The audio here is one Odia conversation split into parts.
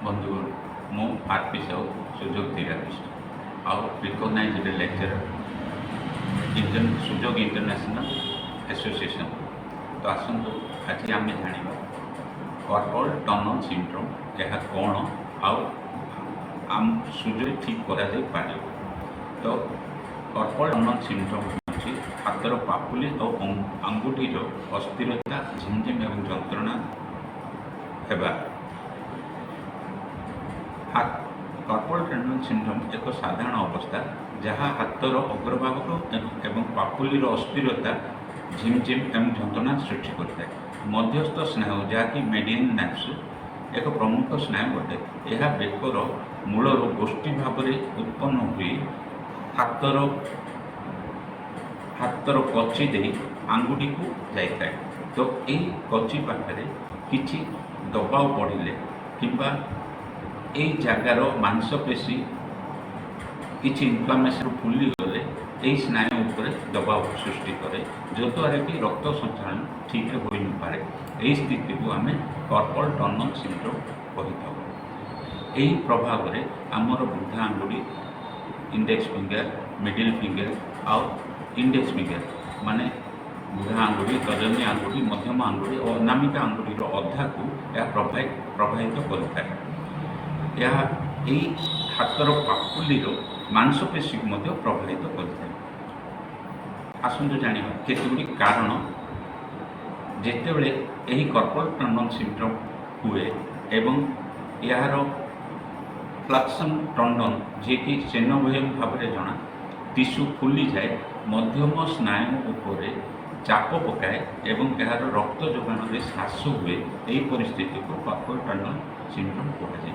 ବନ୍ଧୁଗଣ, ମୁଁ ଆର୍ ପି ସାହୁ, ସୁଯୋଗ ଥେରାପିଷ୍ଟ ଆଉ ରିକଗ୍ନାଇଜ୍ଡ ଲେକ୍ଚରର, ସୁଯୋଗ ଇଣ୍ଟରନ୍ୟାସନାଲ୍ ଆସୋସିଏସନ୍। ତ ଆସନ୍ତୁ, ଆଜି ଆମେ ଜାଣିବା କର୍ପଲ୍ ଟନଲ୍ ସିଣ୍ଡ୍ରୋମ୍ ଏହା କ'ଣ ଆଉ ଆମ ସୁଯୋଗ ଠିକ୍ କରାଯାଇପାରିବ। ତ କର୍ପଲ୍ ଟନଲ୍ ସିଣ୍ଡ୍ରୋମ୍ ହେଉଛି ହାତର ପାପୁଲି ଆଉ ଆଙ୍ଗୁଠିର ଅସ୍ଥିରତା, ଝିମଝିମ ଏବଂ ଯନ୍ତ୍ରଣା ହେବା। କର୍ପଲ୍ ଟନଲ୍ ସିଣ୍ଡ୍ରୋମ୍ ଏକ ସାଧାରଣ ଅବସ୍ଥା, ଯାହା ହାତର ଅଗ୍ରଭାଗ ଏବଂ ପାପୁଲିର ଅସ୍ଥିରତା, ଝିମଝିମ ଏବଂ ଯନ୍ତ୍ରଣା ସୃଷ୍ଟି କରିଥାଏ। ମଧ୍ୟସ୍ଥ ସ୍ନାୟୁ, ଯାହାକି ମେଡିଆନ୍ ନର୍ଭସ୍, ଏକ ପ୍ରମୁଖ ସ୍ନାୟୁ ଅଟେ। ଏହା ବେକର ମୂଳରୁ ଗୋଷ୍ଠୀ ଭାବରେ ଉତ୍ପନ୍ନ ହୋଇ ହାତର କଚି ଦେଇ ଆଙ୍ଗୁଠିକୁ ଯାଇଥାଏ। ତ ଏହି କଚି ପାଖରେ କିଛି ଦବାବ ପଡ଼ିଲେ କିମ୍ବା ଏଇ ଜାଗାର ମାଂସପେଶୀ କିଛି ଇନଫ୍ଲାମେସନ୍ ଫୁଲିଗଲେ ଏହି ସ୍ନାୟୁ ଉପରେ ଦବାବ ସୃଷ୍ଟି କରେ, ଯଦ୍ୱାରା କି ରକ୍ତ ସଞ୍ଚାଳନ ଠିକ୍ରେ ହୋଇନପାରେ। ଏହି ସ୍ଥିତିକୁ ଆମେ କର୍ପଲ୍ ଟନଲ୍ ସିଣ୍ଡ୍ରୋମ୍ କହିଥାଉ। ଏହି ପ୍ରଭାବରେ ଆମର ବୃଦ୍ଧା ଆଙ୍ଗୁଠି, ଇଣ୍ଡେକ୍ସ ଫିଙ୍ଗର, ମିଡ଼ିଲ୍ ଫିଙ୍ଗର ଆଉ ଇଣ୍ଡେକ୍ସ ଫିଙ୍ଗର, ମାନେ ବୁଢ଼ା ଆଙ୍ଗୁଠି, ତର୍ଜନୀ ଆଙ୍ଗୁଠି, ମଧ୍ୟମ ଆଙ୍ଗୁଠି ଓ ଅନାମିକା ଆଙ୍ଗୁଠିର ଅଧାକୁ ଏହା ପ୍ରଭାବିତ କରିଥାଏ। ଏହା ଏଇ ହାତର ପାପୁଲିର ମାଂସପେଶୀକୁ ମଧ୍ୟ ପ୍ରଭାବିତ କରିଥାଏ। ଆସନ୍ତୁ ଜାଣିବା କେତେଗୁଡ଼ିଏ କାରଣ। ଯେତେବେଳେ ଏହି କର୍ପଲ୍ ଟନଲ୍ ସିଣ୍ଡ୍ରୋମ୍ ହୁଏ ଏବଂ ଏହାର ଫ୍ଲେକ୍ସର ଟଣ୍ଡନ୍, ଯିଏକି ସିନୋଭିୟମ୍ ଭାବରେ ଜଣା, ଟିସ୍ୟୁ ଫୁଲିଯାଏ, ମଧ୍ୟମ ସ୍ନାୟୁ ଉପରେ ଚାପ ପକାଏ ଏବଂ ଏହାର ରକ୍ତ ଯୋଗାଣରେ ହ୍ରାସ ହୁଏ, ଏହି ପରିସ୍ଥିତିକୁ କର୍ପଲ୍ ଟନଲ୍ ସିଣ୍ଡ୍ରୋମ୍ କୁହାଯାଏ।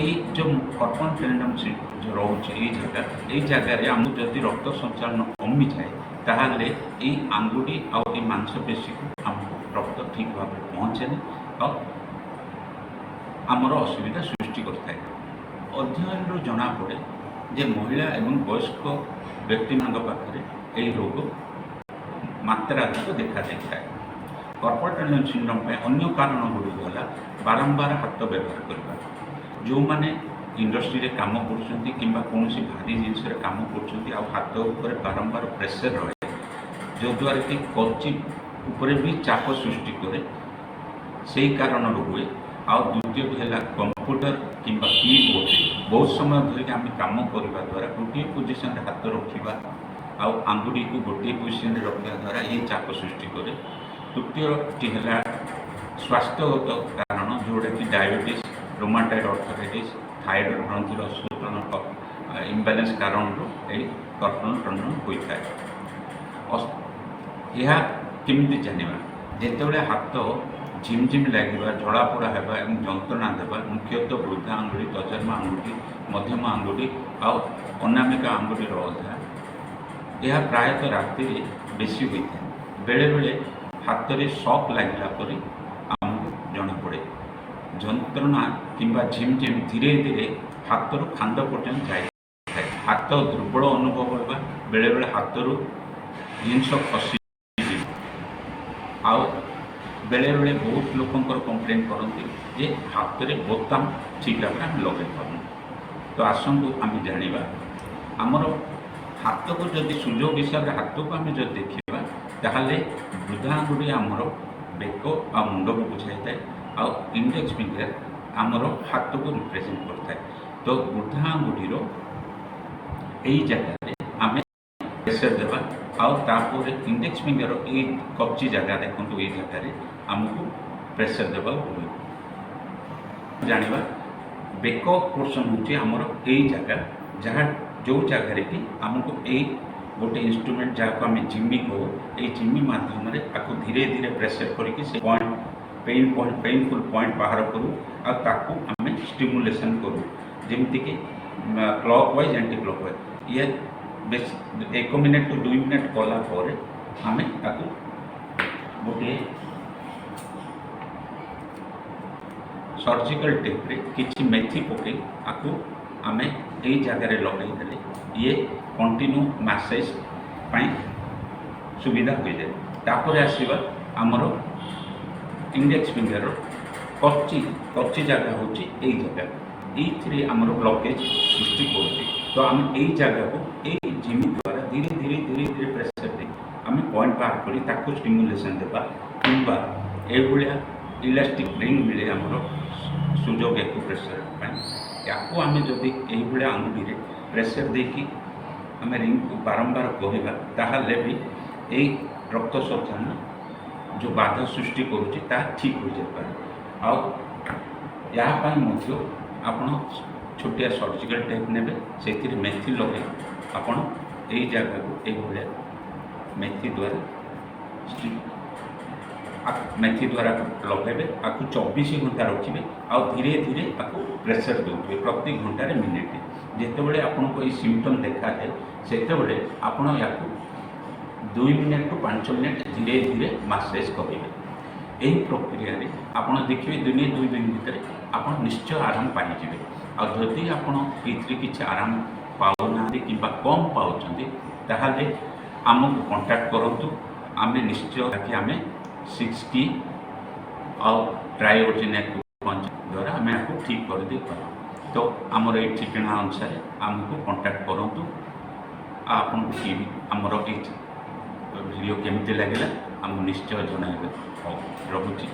ଏଇ ଯେଉଁ କର୍ପଲ୍ ଟେଣ୍ଡନ୍ ଯେଉଁ ରହୁଛି ଏଇ ଜାଗା, ଏଇ ଜାଗାରେ ଆମକୁ ଯଦି ରକ୍ତ ସଞ୍ଚାଳନ କମିଯାଏ, ତାହେଲେ ଏଇ ଆଙ୍ଗୁଠି ଆଉ ଏଇ ମାଂସପେଶୀକୁ ଆମକୁ ରକ୍ତ ଠିକ୍ ଭାବରେ ପହଞ୍ଚେନି ଆଉ ଆମର ଅସୁବିଧା ସୃଷ୍ଟି କରିଥାଏ। ଅଧ୍ୟୟନରୁ ଜଣାପଡ଼େ ଯେ ମହିଳା ଏବଂ ବୟସ୍କ ବ୍ୟକ୍ତିମାନଙ୍କ ପାଖରେ ଏହି ରୋଗ ମାତ୍ରାଧିକ ଦେଖାଯାଇଥାଏ। କର୍ପଲ୍ ଟନଲ୍ ସିଣ୍ଡ୍ରୋମ୍ ପାଇଁ ଅନ୍ୟ କାରଣ ଗୁଡ଼ିକ ହେଲା ବାରମ୍ବାର ହାତ ବ୍ୟବହାର କରିବା। ଯେଉଁମାନେ ଇଣ୍ଡଷ୍ଟ୍ରିରେ କାମ କରୁଛନ୍ତି କିମ୍ବା କୌଣସି ଭାରି ଜିନିଷରେ କାମ କରୁଛନ୍ତି ଆଉ ହାତ ଉପରେ ବାରମ୍ବାର ପ୍ରେସର ରହେ, ଯଦ୍ୱାରା କି କଚି ଉପରେ ବି ଚାପ ସୃଷ୍ଟି କରେ, ସେଇ କାରଣରୁ ହୁଏ। ଆଉ ଦ୍ୱିତୀୟଟି ହେଲା କମ୍ପ୍ୟୁଟର କିମ୍ବା କିବୋର୍ଡ଼ରେ ବହୁତ ସମୟ ଧରିକି ଆମେ କାମ କରିବା ଦ୍ୱାରା, ଗୋଟିଏ ପୋଜିସନରେ ହାତ ରଖିବା ଆଉ ଆଙ୍ଗୁଠିକୁ ଗୋଟିଏ ପୋଜିସନରେ ରଖିବା ଦ୍ୱାରା ଏହି ଚାପ ସୃଷ୍ଟି କରେ। ତୃତୀୟଟି ହେଲା ସ୍ୱାସ୍ଥ୍ୟଗତ କାରଣ, ଯେଉଁଟାକି ଡାଇବେଟିସ୍, ରୋମାଟଏଡ୍ ଆର୍ଥରାଇଟିସ୍, ଥାଇରଏଡ଼୍ ଗ୍ରନ୍ଥିର ଅସନ୍ତୁଳନ, ଇମ୍ବାଲାନ୍ସ କାରଣରୁ ଏହି କର୍ପଲ୍ ଟନଲ୍ ହୋଇଥାଏ। ଏହା କେମିତି ଜାଣିବା? ଯେତେବେଳେ ହାତ ଝିମଝିମ ଲାଗିବା, ଜଳାପୋଡ଼ା ହେବା ଏବଂ ଯନ୍ତ୍ରଣା ଦେବା, ମୁଖ୍ୟତଃ ବୃଦ୍ଧା ଆଙ୍ଗୁଠି, ତର୍ଜମା ଆଙ୍ଗୁଠି, ମଧ୍ୟମ ଆଙ୍ଗୁଠି ଆଉ ଅନାମିକା ଆଙ୍ଗୁଠିର ଅଧା। ଏହା ପ୍ରାୟତଃ ରାତିରେ ବେଶୀ ହୋଇଥାଏ। ବେଳେବେଳେ ହାତରେ ସକ୍ ଲାଗିଲା ପରି ଆମକୁ ଜଣାପଡ଼େ। ଯନ୍ତ୍ରଣା କିମ୍ବା ଝିମଝିମ ଧୀରେ ଧୀରେ ହାତରୁ କାନ୍ଧ ପର୍ଯ୍ୟନ୍ତ ଯାଇଥାଏ। ହାତ ଦୁର୍ବଳ ଅନୁଭବ ହେବା, ବେଳେବେଳେ ହାତରୁ ଜିନିଷ ଖସିଯିବ ଆଉ ବେଳେବେଳେ ବହୁତ ଲୋକଙ୍କର କମ୍ପ୍ଲେନ୍ କରନ୍ତି ଯେ ହାତରେ ବୋତାମ ଠିକ୍ ଭାବରେ ଆମେ ଲଗାଇ ପାରୁନୁ। ତ ଆସନ୍ତୁ ଆମେ ଜାଣିବା, ଆମର ହାତକୁ ଯଦି ସୁଯୋଗ ହିସାବରେ ହାତକୁ ଆମେ ଯଦି ଦେଖିବା, ତାହେଲେ ବୃଦ୍ଧା ଆଙ୍ଗୁଠି ଆମର ବେକ ଆଉ ମୁଣ୍ଡକୁ ବୁଝାଇଥାଏ ଆଉ ଇଣ୍ଡେକ୍ସ ଫିଙ୍ଗର ଆମର ହାତକୁ ରିପ୍ରେଜେଣ୍ଟ କରିଥାଏ। ତ ବୃଦ୍ଧା ଆଙ୍ଗୁଠିର ଏଇ ଜାଗାରେ ଆମେ ପ୍ରେସର ଦେବା ଆଉ ତାପରେ ଇଣ୍ଡେକ୍ସ ଫିଙ୍ଗର ଏଇ କଚି ଜାଗା ଦେଖନ୍ତୁ, ଏଇ ଜାଗାରେ ଆମକୁ ପ୍ରେସର ଦେବାକୁ ପଡ଼ିବ। ଜାଣିବା, ବେକ ପୋର୍ସନ୍ ହେଉଛି ଆମର ଏଇ ଜାଗା, ଯାହା ଯେଉଁ ଜାଗାରେ କି ଆମକୁ ଏଇ ଗୋଟେ ଇନଷ୍ଟ୍ରୁମେଣ୍ଟ, ଯାହାକୁ ଆମେ ଜିମି କହୁ, ଏଇ ଜିମି ମାଧ୍ୟମରେ ଆକୁ ଧୀରେ ଧୀରେ ପ୍ରେସର କରିକି ସେ point, pain point, painful point ବାହାର କରୁ ଆଉ ତାକୁ ଆମେ ଷ୍ଟିମୁଲେସନ୍ କରୁ, ଯେମିତିକି clockwise, anticlockwise. ଇଏ ବେଶ 1 ମିନିଟ୍ ଟୁ 2 ମିନିଟ୍ କଲା ପରେ ଆମେ ତାକୁ ଗୋଟିଏ ସର୍ଜିକାଲ ଟେପ୍ରେ କିଛି ମେଥି ପକାଇ ଆକୁ ଆମେ ଏଇ ଜାଗାରେ ଲଗାଇଦେଲେ ଇଏ କଣ୍ଟିନ୍ୟୁ ମାସେଜ୍ ପାଇଁ ସୁବିଧା ହୋଇଯାଏ। ତାପରେ ଆସିବା ଆମର ଇଣ୍ଡେକ୍ସ ଫିଙ୍ଗରର କଚି କଚି ଜାଗା ହେଉଛି ଏଇ ଜାଗା। ଏଇଥିରେ ଆମର ବ୍ଲକେଜ୍ ସୃଷ୍ଟି କରୁଛି। ତ ଆମେ ଏଇ ଜାଗାକୁ ଏଇ ଝିମି ଦ୍ୱାରା ଧୀରେ ଧୀରେ ଧୀରେ ଧୀରେ ପ୍ରେସର ଦେଇ ଆମେ ପଏଣ୍ଟ ବାହାର କରି ତାକୁ ଷ୍ଟିମୁଲେସନ୍ ଦେବା, କିମ୍ବା ଏଇଭଳିଆ ଇଲାଷ୍ଟିକ୍ ରିଙ୍ଗ ମିଳେ ଆମର ସୁଯୋଗ ଏକୁପ୍ରେସର ପାଇଁ। ୟାକୁ ଆମେ ଯଦି ଏଇଭଳିଆ ଆଙ୍ଗୁଠିରେ ପ୍ରେସର ଦେଇକି ଆମେ ରିଙ୍ଗକୁ ବାରମ୍ବାର କରିବା, ତାହେଲେ ବି ଏଇ ରକ୍ତ ସଞ୍ଚାଳନ ଯେଉଁ ବାଧା ସୃଷ୍ଟି କରୁଛି, ତାହା ଠିକ୍ ହୋଇଯାଇପାରେ। ଆଉ ଏହା ପାଇଁ ମଧ୍ୟ ଆପଣ ଛୋଟିଆ ସର୍ଜିକାଲ ଟେପ୍ ନେବେ, ସେଥିରେ ମେଥି ଲଗାଇ ଆପଣ ଏଇ ଜାଗାକୁ ଏଇଭଳିଆ ମେଥି ଦ୍ୱାରା ମେଥି ଦ୍ୱାରା ଲଗାଇବେ। ଆକୁ 24 ଘଣ୍ଟା ରଖିବେ ଆଉ ଧୀରେ ଧୀରେ ଆକୁ ପ୍ରେସର ଦେଉଥିବେ ପ୍ରତି ଘଣ୍ଟାରେ ମିନିଟ୍। ଯେତେବେଳେ ଆପଣଙ୍କୁ ଏଇ ସିମ୍ପଟମ୍ ଦେଖାଯାଏ, ସେତେବେଳେ ଆପଣ ୟାକୁ 2 ମିନିଟ୍ରୁ 5 ମିନିଟ୍ ଧୀରେ ଧୀରେ ମାସେଜ୍ କରିବେ। ଏହି ପ୍ରକ୍ରିୟାରେ ଆପଣ ଦେଖିବେ, ଦିନେ 2 ଦିନ ଭିତରେ ଆପଣ ନିଶ୍ଚୟ ଆରାମ ପାଇଯିବେ। ଆଉ ଯଦି ଆପଣ ଏଇଥିରେ କିଛି ଆରାମ ପାଉନାହାନ୍ତି କିମ୍ବା କମ୍ ପାଉଛନ୍ତି, ତାହେଲେ ଆମକୁ କଣ୍ଟାକ୍ଟ କରନ୍ତୁ। ଆମେ ନିଶ୍ଚୟ କି ଆମେ ସିକ୍ସ କି ଆଉ ଟ୍ରାଇଓଜିନ୍ ଦ୍ୱାରା ଆମେ ଆକୁ ଠିକ୍ କରିଦେଇପାରୁ। ତ ଆମର ଏଇ ଠିକଣା ଅନୁସାରେ ଆମକୁ କଣ୍ଟାକ୍ଟ କରନ୍ତୁ। ଆଉ ଆପଣଙ୍କୁ କି ଆମର ଏଇ ଭିଡ଼ିଓ କେମିତି ଲାଗିଲା, ଆମକୁ ନିଶ୍ଚୟ ଜଣାଇବେ। ହଉ, ରହୁଛି।